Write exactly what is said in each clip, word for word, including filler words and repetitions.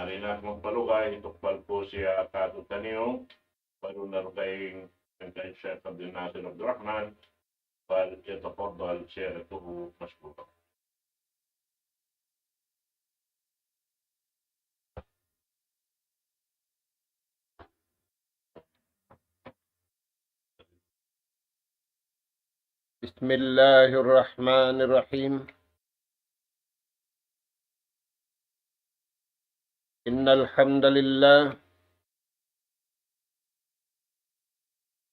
Di' na aku magpalugay, hitukbal ku siya kātu'niyu, bang duun na dugaing kan Sheikh Abdul Nasir Abdul Rahman, فليتفضل شيخه مشكورا. بسم الله الرحمن الرحيم. إن الحمد لله،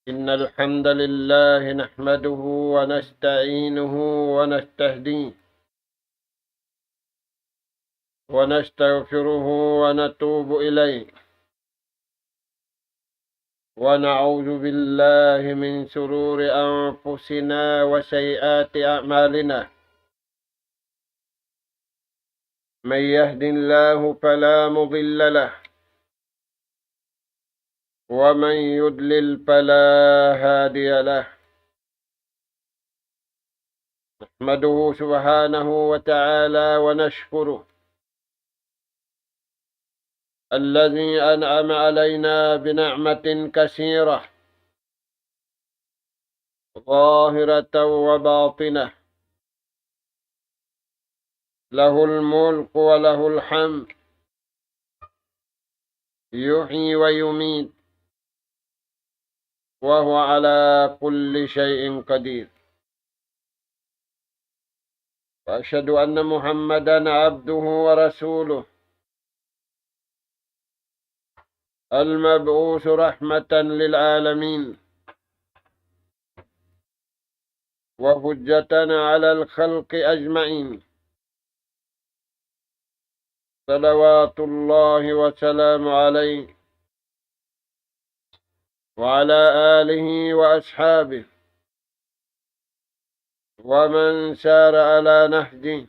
إن الحمد لله نحمده ونستعينه ونستهديه ونستغفره ونتوب إليه، ونعوذ بالله من شرور أنفسنا وسيئات أعمالنا. من يهد الله فلا مضل له، ومن يضلل فلا هادي له. نحمده سبحانه وتعالى ونشكره الذي أنعم علينا بنعمة كثيرة ظاهرة وباطنة، له الملك وله الحمد، يحيي ويميت، وهو على كل شيء قدير. وأشهد أن محمدا عبده ورسوله، المبعوث رحمة للعالمين وحجة على الخلق أجمعين، صلوات الله وسلامه عليه وعلى آله وأصحابه ومن سار على نهجه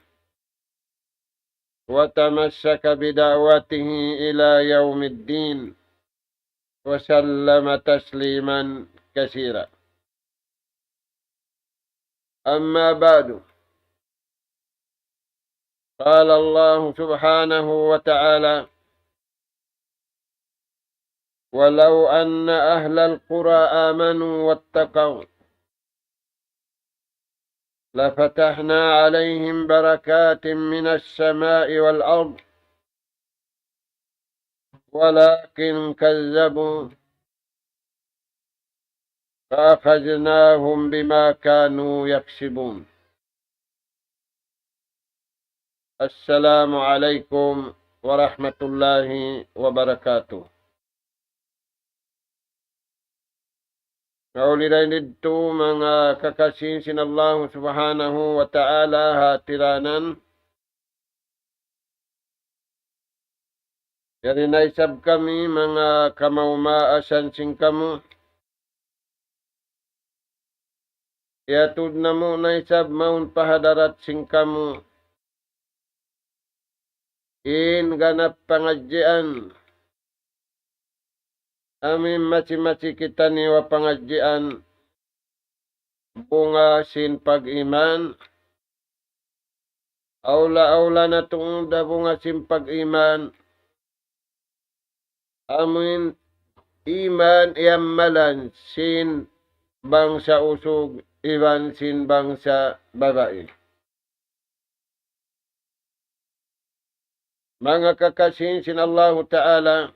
وتمسك بدعوته إلى يوم الدين، وسلم تسليما كثيرا. أما بعد، قال الله سبحانه وتعالى: ولو أن أهل القرى آمنوا واتقوا لفتحنا عليهم بركات من السماء والأرض ولكن كذبوا فأخذناهم بما كانوا يكسبون. السلام عليكم ورحمة الله وبركاته. Kauli dayn didtu manga kakasi sin Allahu Subhanahu wa Ta'ala ha tiranan. Yari na isab kami manga kamaas-maasan sin kamu. Iyatud namu' na isab mawn pa hadarat sin kamu in ganap pangadjian. Amu in masi-masi kitaniyu ha pangadjian bunga sin pag-iman. Awla-awla na tuud ha bunga sin pag-iman amu in iman iyamalan sin bangsa usug iban sin bangsa babai. Manga kakasi sin Allahu Ta'ala,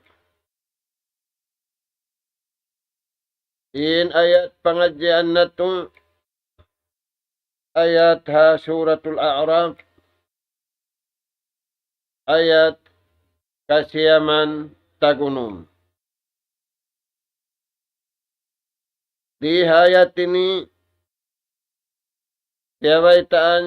in ayat pangadjian natu', ayat ha Suratul A'raf, ayat kasiyaman tagunum. Di ha ayat ini, kiyabaytaan